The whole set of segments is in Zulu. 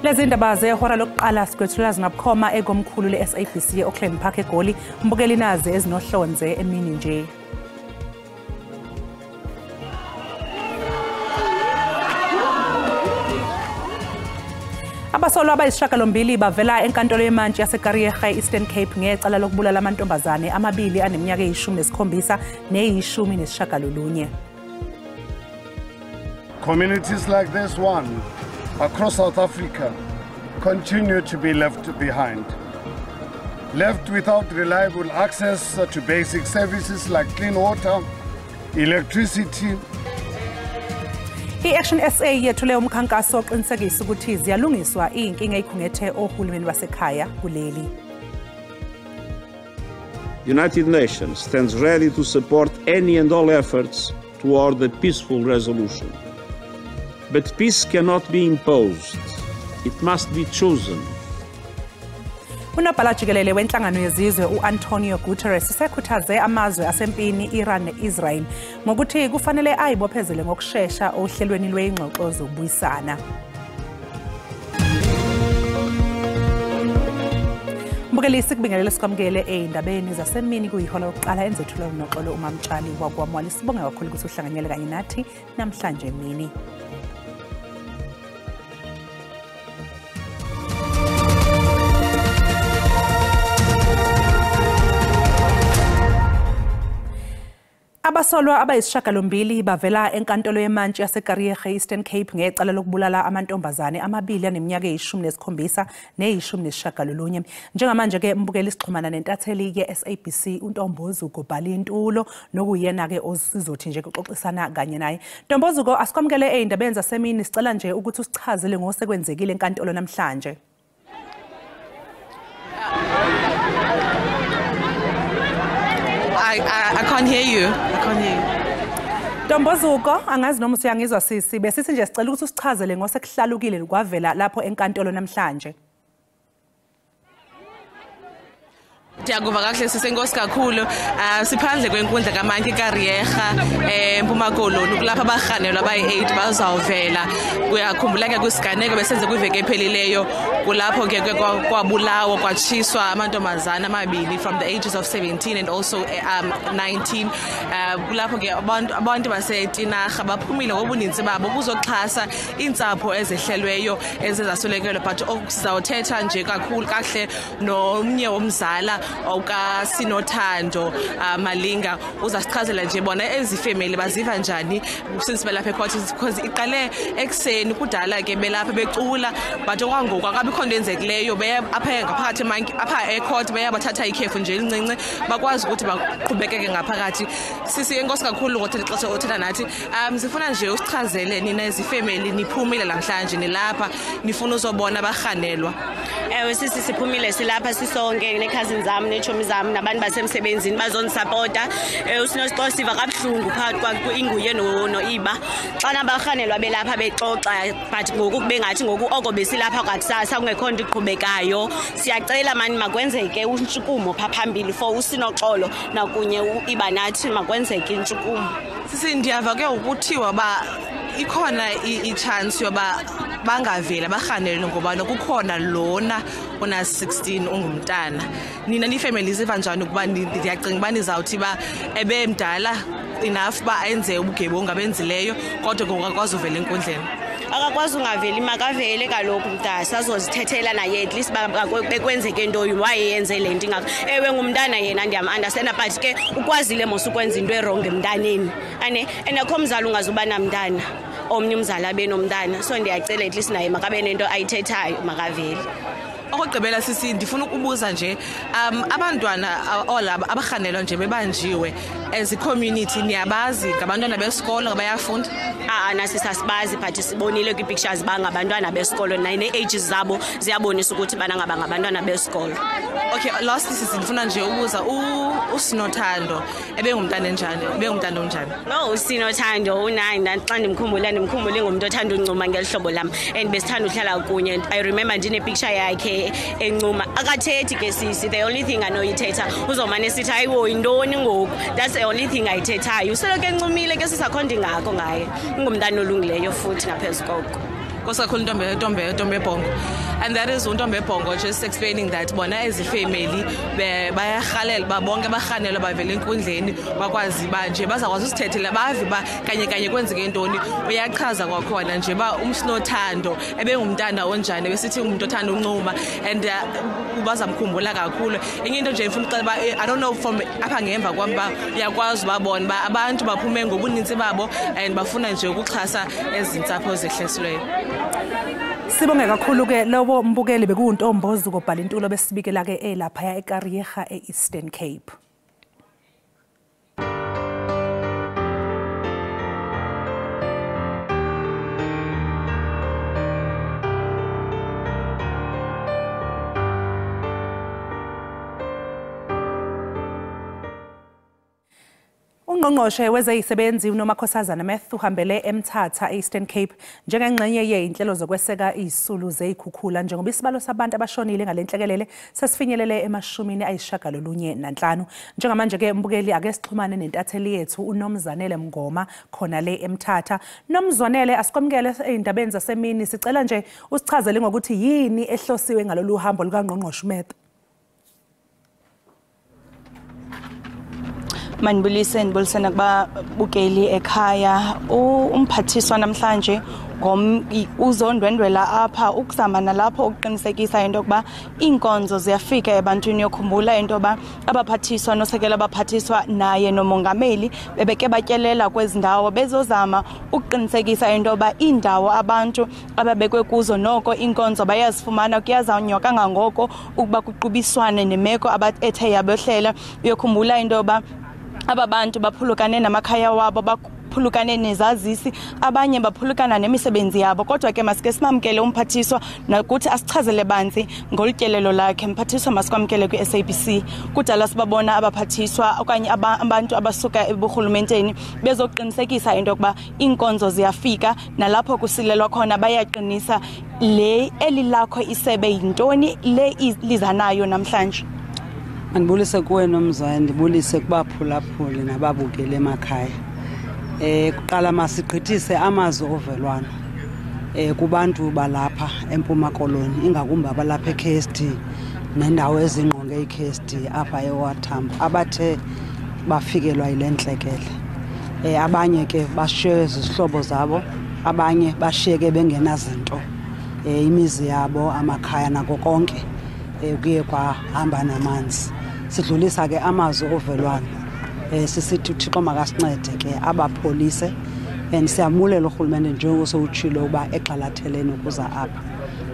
Lezi ndaba zehora lokuqala sikwethula zingabukhoma ekomkhulu le-SABC e-Auckland Park eGoli. Mbukeli nazi ezinohlonze emini nje. Abasolwa abayisishiyagalombili bavela enkantolo yemantshi yaseKariega e-Eastern Cape ngecala lokubulala amantombazane amabili aneminyaka eyi-17 neyi-19. Communities like this one across South Africa continue to be left behind. Left without reliable access to basic services like clean water, electricity. I-Action SA yethule umkhankaso oqinisekisa ukuthi ziyalungiswa iy'nkinga ey'khungethe ohulumeni basekhaya kuleli. United Nations stands ready to support any and all efforts toward a peaceful resolution. But peace cannot be imposed. It must be chosen. Unobhala jikelele wenhlangano yezizwe u-Antonio Guterres usekhuthaze amazwe asempini Iran ne-Israel ngokuthi kufanele ayibophezele ngokushesha ohlelweni lwezingxoxo zokubuyisana. Mbukeli, sikubingelele sikwamukele ey'ndabeni zasemini kuyihora lokuqala enzethulwa uNoxolo uMamtshali wakwaMwali. Sibonge kakhulu ukuthi uhlanganyele kanye nathi namhlanje emini. Abasolwa abayisishiyagalombili bavela enkantolo yemantshi yaseKariega e-Eastern Cape ngecala lokubulala amantombazane amabili aneminyaka eyi-17 neyi-19. Njengamanje-ke mbukeli sixhumana nentatheli ye-SABC uNtombozuko Bhalintulo nokuyena-ke osizothi nje kuxoxisana kanye naye. Ntombozuko, asikwamukele ey'ndabeni zasemini, sicela nje ukuthi usichazele ngosekwenzekile enkantolo namhlanje. I can't hear you. I can't hear you. Ntombozuko, angazi noma usuyangizwa sisi, besithi nje sicela ukuthi usichazele ngosekuhlalukile kwavela lapho enkantolo namhlanje. Ndiyakuva kakuhle sisenkosi kakhulu. Siphandle kwenkundla kamantyi iKariega eMpuma Koloni, kulapho abarhanelwa abayi-8 bazawuvela. Kuyakhumbuleka kwisiganeko besenze kwiveki ephelileyo, kulapho ke kwabulawa kwatshiswa amantombazana amabili from the ages of 17 and also 19. Kulapho ke abantu baseTinarha baphumile ngobuninzi babo kuzoxhasa iintsapho ezehlelweyo ezizaswelekelwa. But sizawuthetha nje kakhulu kakuhle nomnye womzala okaSinothando Malinga, uzasichazela nje bona ezi family baziva njani since belapha ecourt, because iqale ekuseni kudala ke belapha becula, but okwangoku akabikho nto yenzekileyo. Beye apha ngaphakathi apha ecourt beye bathatha ikhefu nje elincinci bakwazi ukuthi baqhubekeke ngaphakathi. Sisi, enkosi kakhulu ngothatha ixesha othetha nathi. Sifuna nje usichazele nina ezi family niphumile namhlanje nilapha nifuna uzobona abarhanelwa. Ewe sisi, siphumile silapha sisonke necousins zam neetshomi zam nabantu basemsebenzini bazondisapota. USinoxolo siva kabuhlungu phakathi kwakho inguye noIba xana abarhanelwa belapha bexoxa, but ngoku kube ngathi ngoku oko besilapha kwakusasa kungekho nto iqhubekayo. Siyacela mani makwenzeke intshukumo phaa phambili for uSinoxolo nakunye uIba nathi makwenzeke intshukumo. Sisi, ndiyava ke ukuthiwa uba ikhona i-chance yoba bangaveli abarhanelwe ngoba kukhona lona ona-16 ungumntana. Nina nifemeli ziva njani ukuba ndiyacinga uba nizawuthi uba ebemdala enough uba enze ubugebengu abenzileyo kodwa ngoku akakwazi uvela enkundleni? Akakwazi ungaveli, makavele kaloku mntasa azozithethela naye at least bekwenzeke nto wayeyenze le nto ingako. Ewe ngumntana yena ndiyam-understanda, but ke ukwazile mos ukwenza into erongo emntaneni ane, and akho mzali ungazuba namntana omnye umzali abe nomntana, so ndiyacela at least naye makabe nento ayithethayo, makavele. Okokugqibela sisi, ndifuna ukubuza nje, abantwana olaba abarhanelwa nje bebanjiwe as i-community niyabazi ngabantwana besikolo bayafunda? Nasi sasibazi, but sibonile kwii-pictures bangabantwana besikolo, nee-ages zabo ziyabonisa ukuthi bana ngaba ngabantwana besikolo. Okay, lastly sisi, ndifuna nje ubuza uSinothando ebengumntana enjani? Ebengumntana onjani? No, uSinothando unani, xa ndimkhumbula ndimkhumbule ngumntu othanda uncuma ngeli hlobo lam, and besithanda uhlala kunye. I remember ndinepicture yakhe encuma. Akathethi ke sisi, the only thing anoyithetha uzomane sithi hayiwo yintoni ngoku, that's the only thing ayithethayo. Usoloko encumile ke sisi, akho nto ingako ngaye, ungumntana olungileyo futhi ngaphezu koko. Nkosi kakhulu Ntombebhongo. And that is uNtombebhongo just explaining that bona as a family bayarhalela uba bonke abarhanelwa bavela enkundleni bakwazi uba nje bazakwazi usithethela bave uba kanye kanye kwenzeke ntoni. Uyachaza kwakhona nje uba uMsinothando ebengumntana onjani, besithi ngumntu othanda uncuma and bazamkhumbula kakhulu. Enye into nje ndifuna uxela uba I don't know from apha ngemva kwam uba uyakwazi ubabona uba abantu baphume ngobunintsi babo and bafuna nje ukuxhasa ezi ntsapho zehlesiweyo. Sibonge kakhulu ke lowo mbukeli bekuwuNtombozuko Bhalintulo besibikela ke elaphaya eKariega e-Eastern Cape. Ungqongqoshe wezezisebenzi uNomakhosazana Meth uhambele eMthatha e-Eastern Cape njengengxenye yey'nhlelo zokweseka izisulu zey'khukhula njengoba isibalo sabantu abashonile ngale nhlekelele sesifinyelele ema-95. Njengamanje-ke mbukeli ake sixhumane nentatheli yethu uNomzanele Mngoma khona le eMthatha. Nomzwanele, asikwamukele ey'ndabeni zasemini, sicela nje usichazele ngokuthi yini ehlosiwe ngalolu hambo lukaNgqongqoshe Meth. Mandibulise ndibulise nakubabukeli ekhaya. Umphathiswa namhlanje uzondwendwela apha ukuzama nalapho ukuqinisekisa into yokuba iinkonzo ziyafika ebantwini. Yokhumbula into yoba abaphathiswa nosekela abaphathiswa naye nomongameli bebeke batyelela kwezi ndawo bezozama ukuqinisekisa into yoba iindawo abantu ababekwe kuzo noko iinkonzo bayazifumana. Kuyazanywa kangangoko ukuba kuqubiswane nemeko ethe yabehlela. Uyokhumbula into yoba aba bantu baphulukane namakhaya wabo, baphulukane nezazisi, abanye baphulukana nemisebenzi yabo. Kodwa ke masike simamkele umphathiswa nokuthi asichazele banzi ngolutyelelo lakhe. Mphathiswa, masikwamkele kwi-SABC. Kudala sibabona abaphathiswa okanye abantu abasuka eburhulumenteni bezoqinisekisa into yokuba iinkonzo ziyafika nalapho kusilelwa khona bayaqinisa. Le eli lakho isebe yintoni le liza nayo namhlanje? Andibulise kuwe Nomzwane, ndibulise kubaphulaphuli nababukeli emakhaya. Kuqala masigqithise amazwi ovelwano kubantu balapha eMpuma Koloni, ingakumbi abalapha e-KSD nendawo ezingqonge i-KSD apha eWatambo abathe bafikelwa yile ntlekele. Abanye ke bashiywe zizihlobo zabo, abanye bashiyeke bengenazinto, imizi yabo, amakhaya nako konke kuye kwahamba namanzi. Sidlulisa ke amazwi ovelwano, sisithi uThixo makasincede ke abapholise, and siyamulela urhulumente njengoba sowutshilo uba egxalathelene ukuza apha.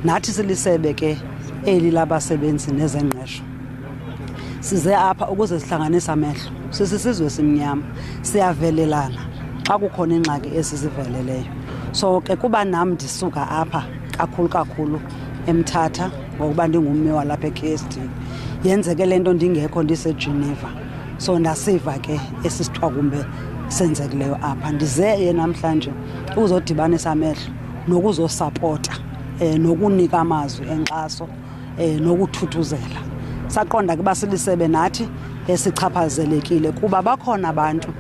Nathi silisebe ke eli labasebenzi nezengqesho, size apha ukuze sihlanganise amehlo. Sisisizwe esimnyama, siyavelelana xa kukhona ingxaki esiziveleleyo. So ke kuba nam ndisuka apha kakhulu kakhulu eMthatha ngokuba ndingummi walapha e-KSD, yenzeke le nto ndingekho ndiseGeneva, so ndasiva ke esi sithwakumbe senzekileyo apha. Ndize namhlanje ukuzodibanisa amehlo nokuzosapota, nokunika amazwi enkxaso, nokuthuthuzela. Saqonda ke basilisebe nathi esichaphazelekile kuba bakhona abantu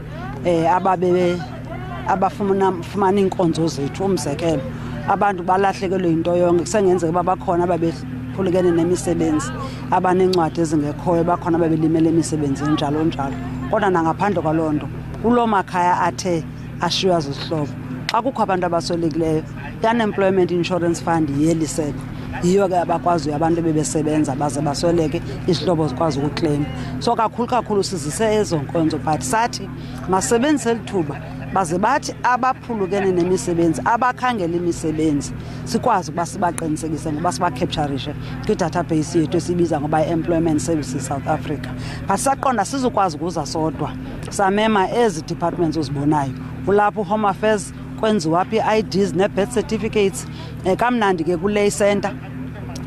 abafumana iinkonzo zethu. Umzekelo, abantu balahlekelwe yinto yonke, kusengenzeka uba bakhona ababephulukene nemisebenzi, abaneencwadi ezingekhoyo, bakhona ababelimele emisebenzini njalo njalo. Kodwa nangaphandle kwaloo nto, kuloo makhaya athe ashiywa zizihlobo, xa kukho abantu abaswelekileyo, i-Unemployment Insurance Fund yeli sebe yiyo ke abakwaziyo abantu ebebesebenza baze basweleke, izihlobo zikwazi ukukleyima. So kakhulu kakhulu sizise ezo nkonzo, but sathi masebenzise eli thuba baze bathi abaphulukene nemisebenzi, abakhangela imisebenzi, sikwazi ukuba sibaqinisekise ngoba sibacapturishe kwi-database yethu esibiza ngoba i-Employment Services South Africa. But saqonda sizokwazi ukuza sodwa, samema ezi departments ozibonayo. Kulapho Home Affairs kwenziwa apha ii-IDs nee-birth certificates. Kamnandi ke kule center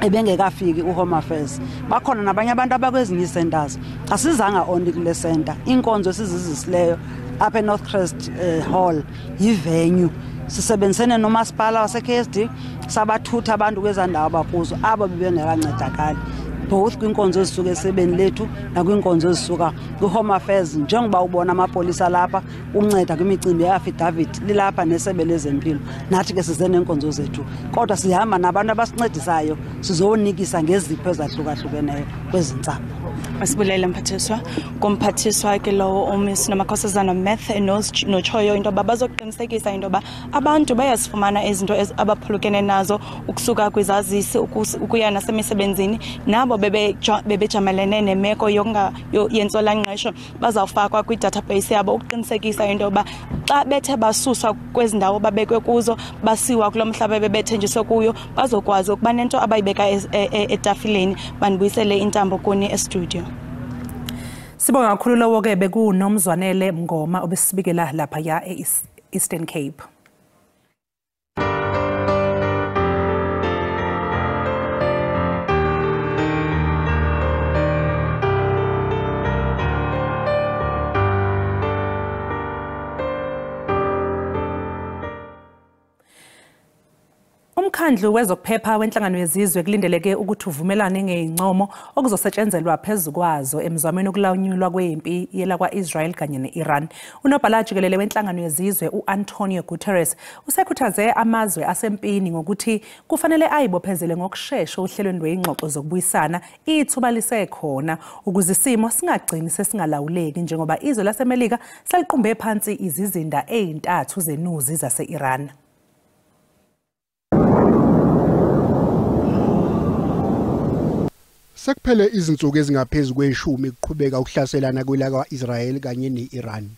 ebengekafiki uHome Affairs, bakhona nabanye abantu abakwezinye ii-centers. Asizanga only kule center, iinkonzo esizizisileyo apha eNorthcrest Hall yivenue. Sisebenzisene nomasipala wase-KSD, sabathutha abantu kwezaa ndawo abakuzo abo bebengekancedakali. both kwinkonzo ezisuka esebeni lethu nakwinkonzo ezisuka kwi-Home Affairs, njengoba ubona amapolisa lapha unceda kwimicimbi ye-affidavit lilapha nesebe lezempilo. Nathi ke size neenkonzo zethu, kodwa sihamba nabantu abasincedisayo sizonikisa ngezipho ezahlukahlukeneyo kwezi ntsapho. Masibulele mphathiswa. Kumphathiswa ke lowo uMiss Nomakhosazana Meth notshoyo into yoba bazoqinisekisa into yoba abantu bayazifumana izinto abaphulukene nazo ukusuka kwizazisi ukuya nasemisebenzini. Nabo bebejamelene nemeko yentswelangqesho bazawufakwa kwi-database yabo ukuqinisekisa into yoba xa bethe basuswa kwezi ndawo babekwe kuzo basiwa kulo mhlaba bebethenjiswe kuyo, bazokwazi ukuba nento abayibeka etafileni. Bandibuyisele intambo kuni estudio. Sibonga kakhulu lowo ke bekunomzwanele Mngoma obesibikela lapha ya e-Eastern Cape. Umkhandlu wezokuphepha wenhlangano yezizwe kulindeleke ukuthi uvumelane ngeyincomo okuzosetshenzelwa phezu kwazo emzamweni wokulawulwa kwempi yelakwa-Israel kanye ne-Iran. Unobhala jikelele wenhlangano yezizwe u-Antonio Guterres usekhuthaze amazwe asempini ngokuthi kufanele ayibophezele ngokushesha ohlelweni lweyingxoxo zokubuyisana ithuba lisekhona ukuze isimo singagcini sesingalawuleki, njengoba izwe laseMelika seliqumbe phansi izizinda ezintathu zenuzi zase-Iran. Sekuphele izinsuku ezingaphezu kweshumi kuqhubeka ukuhlaselana kwelakwa-Israel kanye ne-Iran.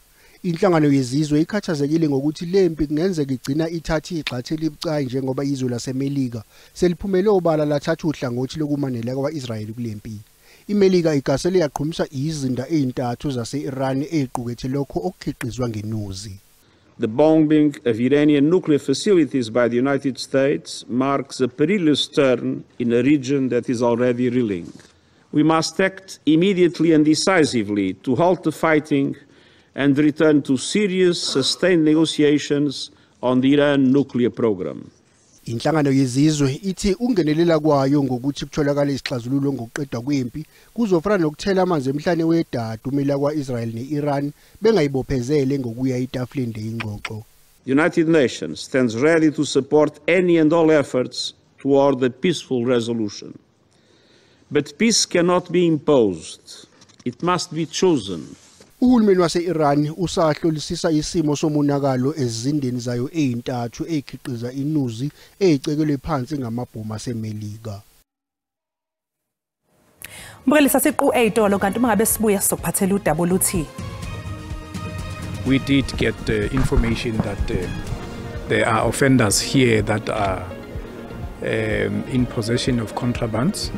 Inhlangano yezizwe ikhathazekile ngokuthi lempi kungenzeka igcina ithathe igxathu elibucayi, njengoba izwe laseMelika seliphumele obala lathatha uhlangothi lokuma nelakwa-Israel kulempi. IMelika igasele yaqhumisa izinda ezintathu zase-Iran eziqukethe lokho okukhiqizwa ngenuzi. The bombing of Iranian nuclear facilities by the United States marks a perilous turn in a region that is already reeling. We must act immediately and decisively to halt the fighting and return to serious, sustained negotiations on the Iran nuclear program. Inhlangano yezizwe ithi ungenelela kwayo ngokuthi kutholakale isixazululo ngokuqedwa kwempi kuzofana nokuthela amanzi emhlane wedadu umela kwa-Israel ne-Iran bengayibophezele ngokuya etafuleni leyingxoxo. The United Nations stands ready to support any and all efforts toward a peaceful resolution. But peace cannot be imposed. It must be chosen. Uhulumeni wase-Iran usahlolisisa isimo somonakalo ezindeni zayo ezintathu ezikhiqiza inuzi ezicekelwe phansi ngamabhomu aseMelika. Mbukeli, sasiqu eyitolo kanti uma ngabe sibuya sizokuphathela udaba oluthi We did get information that there are offenders here that are in possession of contrabands.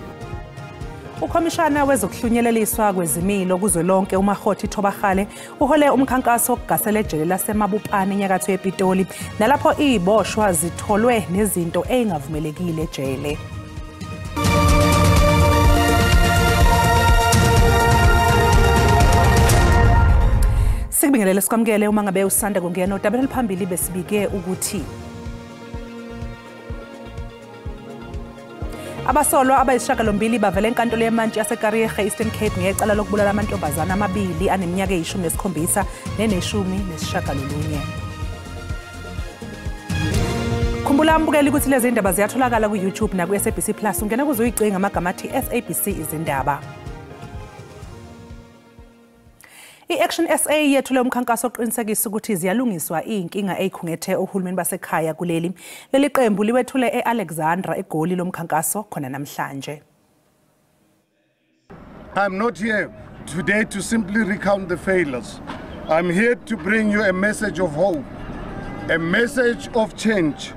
Ukhomishana wezokuhlunyeleliswa kwezimilo kuzwelonke uMakgothi Thobakgale uhole umkhankaso wokugasela ejele laseMabupane enyakatho yePitoli, nalapho iziboshwa zitholwe nezinto ezingavumelekile ejele. Sikubingelele sikwamukele uma ngabe usanda kungena odabeni oluphambili besibike ukuthi abasolwa abayisishiyagalombili bavele enkantolo yemantshi yaseKariega Eastern Cape ngecala lokubulala amantombazana amabili aneminyaka eyi-17 nene-19. Khumbula mbukeli ukuthi lezi ndaba ziyatholakala ku-YouTube naku-SABC Plus. Ungena kuze uyicinge amagama athi SABC izindaba. I-Action SA yethule umkhankaso oqinisekisa ukuthi ziyalungiswa iy'nkinga ey'khungethe ohulumeni basekhaya kuleli. Leli qembu liwethule e-Alexandra eGoli lomkhankaso khona namhlanje. I'm not here today to simply recount the failures. I'm here to bring you a message of hope, a message of change,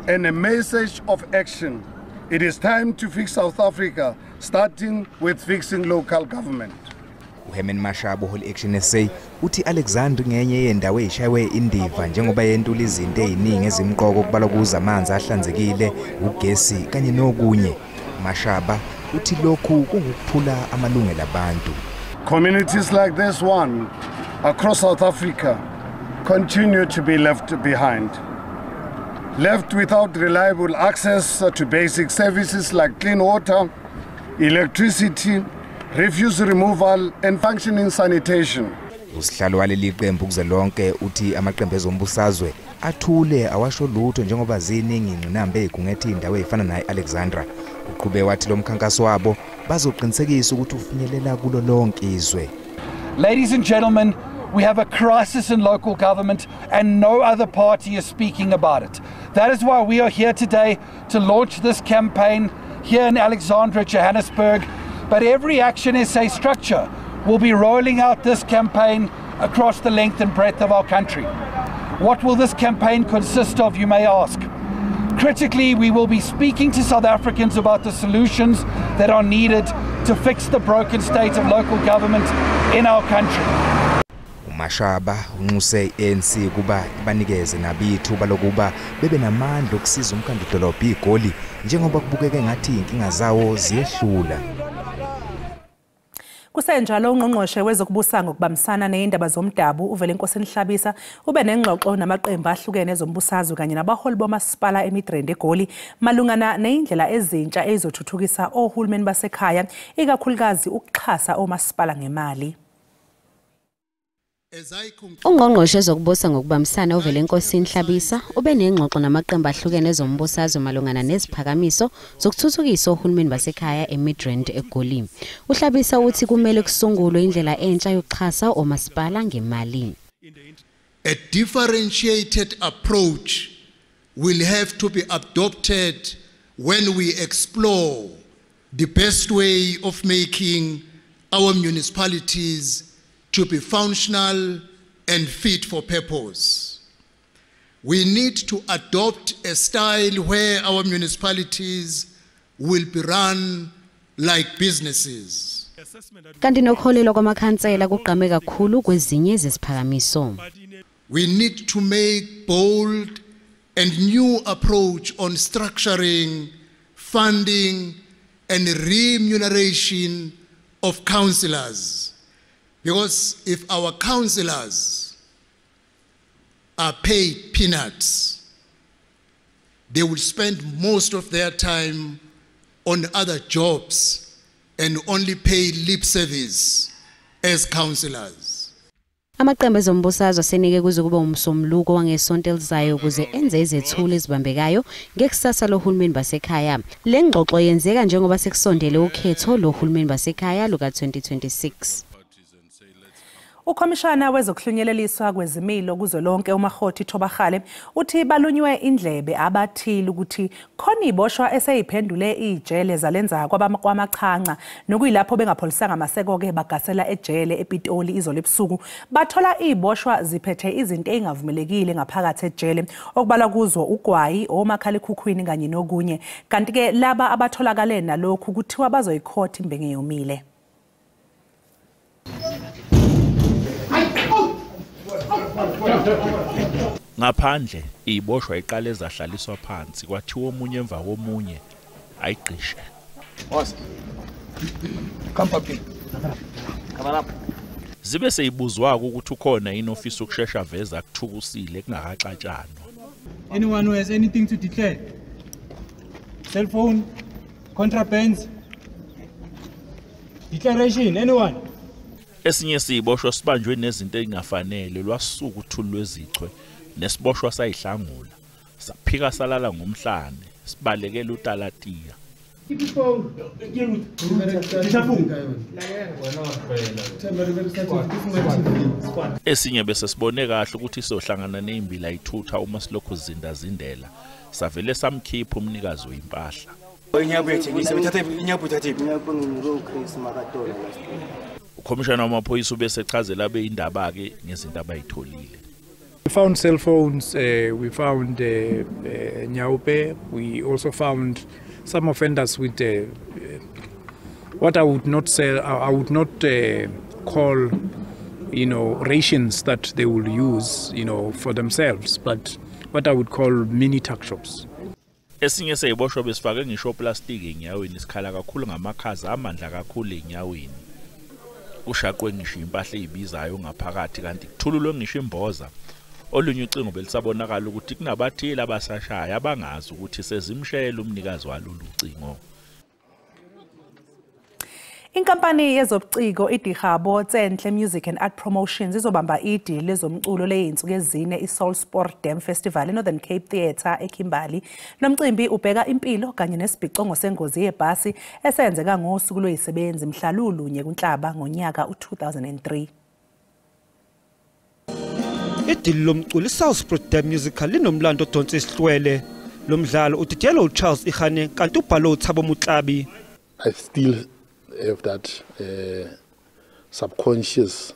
and a message of action. It is time to fix South Africa, starting with fixing local government. uHerman Mashaba ohola i-Action SA uthi Alexander ngenye yendawo eyishaywe indiva njengoba yentula izinto eziningi ezimqoko kubalwa kuzo amanzi ahlanzekile, ugesi kanye nokunye. Mashaba uthi lokhu kungukuphula amalungelo abantu. Communities like this one across South Africa continue to be left behind. Left without reliable access to basic services like clean water, electricity, refuse removal and functioning sanitation. Usihlalo waleli qembu kuzwelonke uthi amaqembu ezombusazwe athule awasho lutho njengoba ziningi ingqinamba ezikhungethe indawo ezifana naye Alexandra. Uqhube wathi lo mkhankaso wabo bazoqinisekisa ukuthi ufinyelela kulo lonke izwe. Ladies and gentlemen, we have a crisis in local government and no other party is speaking about it. That is why we are here today to launch this campaign here in Alexandra, Johannesburg. But every Action SA structure will be rolling out this campaign across the length and breadth of our country. What will this campaign consist of, you may ask? Critically, we will be speaking to South Africans about the solutions that are needed to fix the broken state of local government in our country. Mashaba unxuse iANC kuba ibanikeze nabithuba lokuba bebe namandla okusiza umkhandlu-dolobha iGoli njengoba kubukeke ngathi inkinga zawo ziyehlula. Kusenjalo ungqongqoshe wezokubusa ngokubambisana nezindaba zomdabu uVelenkosini Hlabisa ube nengxoxo namaqembu ahlukene ezombusazwe kanye nabaholi bomasipala eMidrand eGoli malungana nezindlela ezintsha ezizothuthukisa ohulumeni basekhaya, ikakhulukazi ukuxhasa omasipala ngemali. Ungqongqoshe wezokubusa ngokubambisana uVelenkosini Hlabisa ube nengxoxo namaqembu ahlukene ezombusazwe malungana neziphakamiso zokuthuthukisa ohulumeni basekhaya eMidrand eGoli. UHlabisa uthi kumele kusungulwe indlela entsha yokuxhasa omasipala ngemali. A differentiated approach will have to be adopted when we explore the best way of making our municipalities to be functional and fit for purpose. We need to adopt a style where our municipalities will be run like businesses. Kanti nokuholelwa kwamakhansela kugqame kakhulu kwezinye iziphakamiso. We need to make bold and new approach on structuring, funding and remuneration of councillors. Because if our councillors are paid peanuts, they will spend most of their time on other jobs and only pay lip service as councillors. Amaqembu ezombusazwe asenike kuze kube umsombuluko wangesonto elizayo ukuze enze izethulo ezibambekayo ngekusasa lohulumeni basekhaya. Le ngxoxo yenzeka njengoba sekusondele ukhetho lohulumeni basekhaya luka-2026. Ukhomishana wezokuhlunyeleliswa kwezimilo kuzwelonke uMakgothi Thobakgale uthi balunywe indlebe abathile ukuthi khona iboshwa eseyiphendule ijele zalenza kwamachanca nokuyilapho bengapholisanga amaseko-ke bagasela ejele ePitoli izolo ebusuku bathola iboshwa ziphethe izinto ey'ngavumelekile ngaphakathi ejele okubalwa kuzo ugwayi, omakhalekhukhwini kanye nokunye. Kanti-ke laba abatholakale nalokhu kuthiwa bazoyikhotha imbenge yomile. Ngaphandle iboshwa iqale zahlaliswa phansi kwathiwa omunye emva komunye ayigqishe. Zibe seyibuzwa ukuthi ukhona yini ofisa ukushesha veza kuthukusile kungakaxatshanwa. Anyone who has anything to declare? Cell phone, contrabands, declaration, anyone? Esinye siboshwa sibanjwe nezinto ezingafanele lwasuka uthuli lwezichwe nesiboshwa sayihlangula saphika salala ngomhlane sibalekela utalatiya. Esinye bese sibone kahle ukuthi sizohlangana nezimbila ithutha uma silokhu zindazindela savele samkhipha umnikazi wempahla. Ukhomishana wamaphoyisa ubesechazela abe indaba ke ngezinto abayitholile. We found cell phones, we found nyaope, we also found some offenders with what I would not say, I would not call, rations that they will use, for themselves, but what I would call mini tuck shops. Esinye seyiboshwa besifake ngisho plastic enyaweni isikhala kakhulu ngamakhaza amandla kakhulu enyaweni. Kushaqwe ngisho impahla ezibizayo ngaphakathi kanti kuthululwe ngisho imboza. Olunye ucingo belisabonakala ukuthi kunabathile abasashaya abangazi ukuthi sezimshela umnikazi walolu ucingo. Inkampani yezobuciko iDihabo Tsenhle Music and Art Promotions izobamba idili lezomculo leyinsuku ezine iSoul Sport Dam Festival eNorthern Cape Theatre eKimberley. Lo mcimbi ubheka impilo kanye nesibhicongo sengozi yebhasi esenzeka ngosuku lwezisebenzi mhla lulunye kuNhlaba ngonyaka u2003. Idili lomculo iSoul Sport Dam Musical linomlando odonsa isihlwele. Lo mdlalo udidiyelwe uCharles Ihane kanti ubhalwe uThabo Mutlabi. I still have that subconscious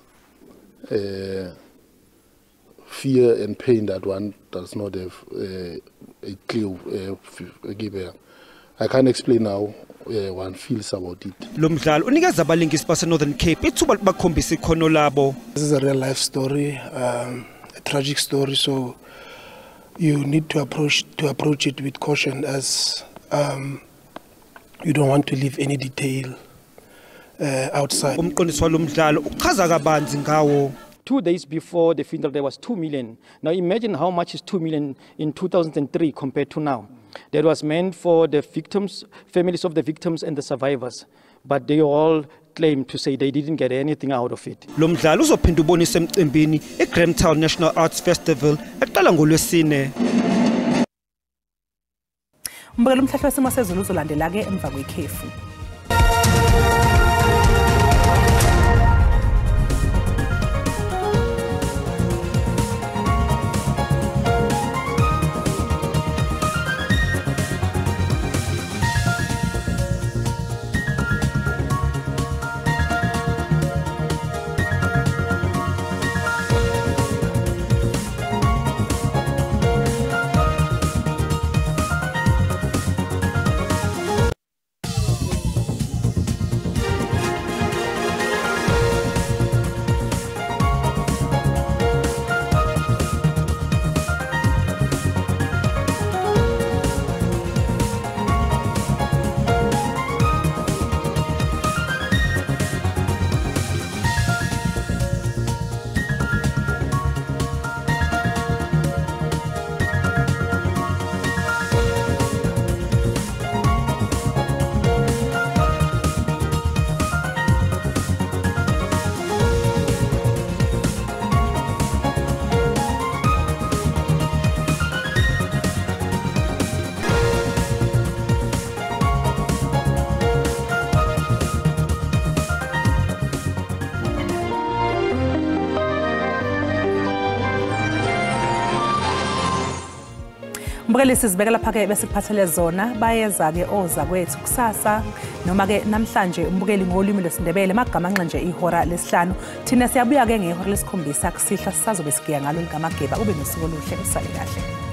fear and pain that one does not have a clue. I can't explain how one feels about it. Lo mdlalo unikeza abalingisi base Northern Cape ithuba bakhombisa ikhono labo. This is a real life story, a tragic story, so you need to approach it with caution, as you don't want to leave any detail outside. Umqondisi walomdlalo uchaza kabanzi ngawo. 2 days before the funeral there was 2 million. Now imagine how much is 2 million in 2003 compared to now. That was meant for the victims, families of the victims and the survivors, but they all claim to say they didn't get anything out of it. Lo mdlalo uzophinda ubonise emcimbini eGrahamstown National Arts Festival eqala ngoLwesine. Umbukelo umhlahlo wesimo sezulu uzolandela ke emva kwekhefu. Mbukeli, sizibeka lapha ke besikuphathele zona. Bayeza ke oza kwethu kusasa noma ke namhlanje umbukeli ngolimi lwesiNdebele magamanxa nje ihora lesihlanu. Thina siyabuya ke ngehora lesikhombisa kusihlwa sisazobe sigiya ngalo likamageba. Ube nosuku oluhle, usale kahle.